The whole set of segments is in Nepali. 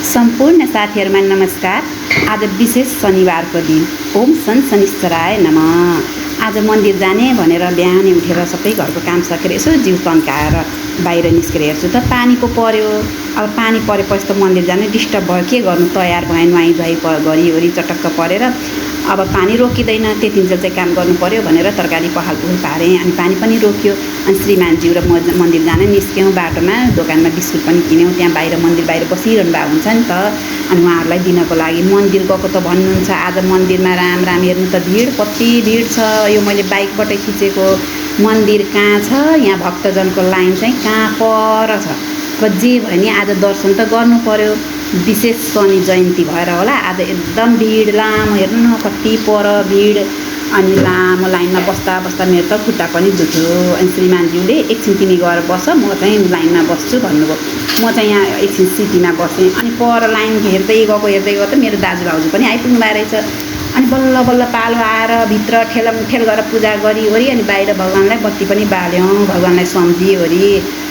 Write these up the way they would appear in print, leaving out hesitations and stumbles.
सम्पूर्ण साथीहरुमा नमस्कार। आज विशेष शनिबारको दिन। ओम सन शनिश्चराय नमः। आज मन्दिर जाने भनेर बिहानै उठेर सबै घरको काम सकेर यसो जिउ तन्काएर बाहिर निस्केर हेर्छु त पानी पो पर्यो। अब पानी परेपछि त मन्दिर जाने डिस्टर्ब भयो, के गर्नु, तयार भएँ नुहाई धुवाई घरिघरि चटक्क परेर अब पानी रोकिँदैन, त्यतिन्जेल चाहिँ काम गर्नु पर्यो भनेर तरकारी पखालपुल पारेँ। अनि पानी पनि रोकियो। अनि श्रीमानज्यू र म मन्दिर जान निस्क्यौँ। बाटोमा दोकानमा बिस्कुट पनि किन्यौँ। त्यहाँ बाहिर मन्दिर बाहिर बसिरहनु भएको हुन्छ नि त। अनि उहाँहरूलाई दिनको लागि मन्दिर गएको त भन्नुहुन्छ। आज मन्दिरमा राम राम, हेर्नु त भिड कति भिड छ। यो मैले बाइकबाट खिचेको मन्दिर कहाँ छ, यहाँ भक्तजनको लाइन चाहिँ कहाँ पर छ। जे भयो नि आज दर्शन त गर्नु पर्यो। विशेष शनि जयन्ती भएर होला आज एकदम भिड लामो, हेर्नु न कति पर भिड। अनि लामो लाइनमा बस्दा बस्दा मेरो त खुट्टा पनि दुख्यो। अनि श्रीमानज्यूले एकछिन तिमी गएर बस, म चाहिँ लाइनमा बस्छु भन्नुभयो। म चाहिँ यहाँ एकछिन सिटीमा बसेँ। अनि पर लाइन हेर्दै गएको त मेरो दाजु भाउजू पनि आइपुग्नु भएको रहेछ। अनि बल्ल बल्ल पालो आएर भित्र ठेलमठेल गरेर पूजा गरिओरि अनि बाहिर भगवान्लाई बत्ती पनि बाल्यौँ, भगवान्लाई सम्झिओरि।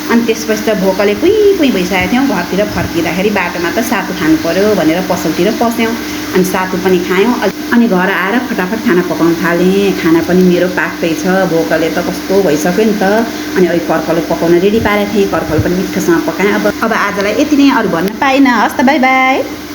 अनि त्यसपछि त भोकले कुई कुई भइसकेको थियौँ। घरतिर फर्किँदाखेरि बाटोमा त सातु खानु पर्यो भनेर पसलतिर पस्यौँ। अनि सातु पनि खायौँ। अनि घर आएर फटाफट खाना पकाउन थालेँ। खाना पनि मेरो पाक्दैछ, भोकले त कस्तो भइसक्यो नि त। अनि अहिले कर्कलो पकाउन रेडी पारेको थिएँ। कर्कलो पनि मिठोसँग पकाएँ। अब आजलाई यति नै, अरू भन्न पाइनँ। हस् त, बाई बाई।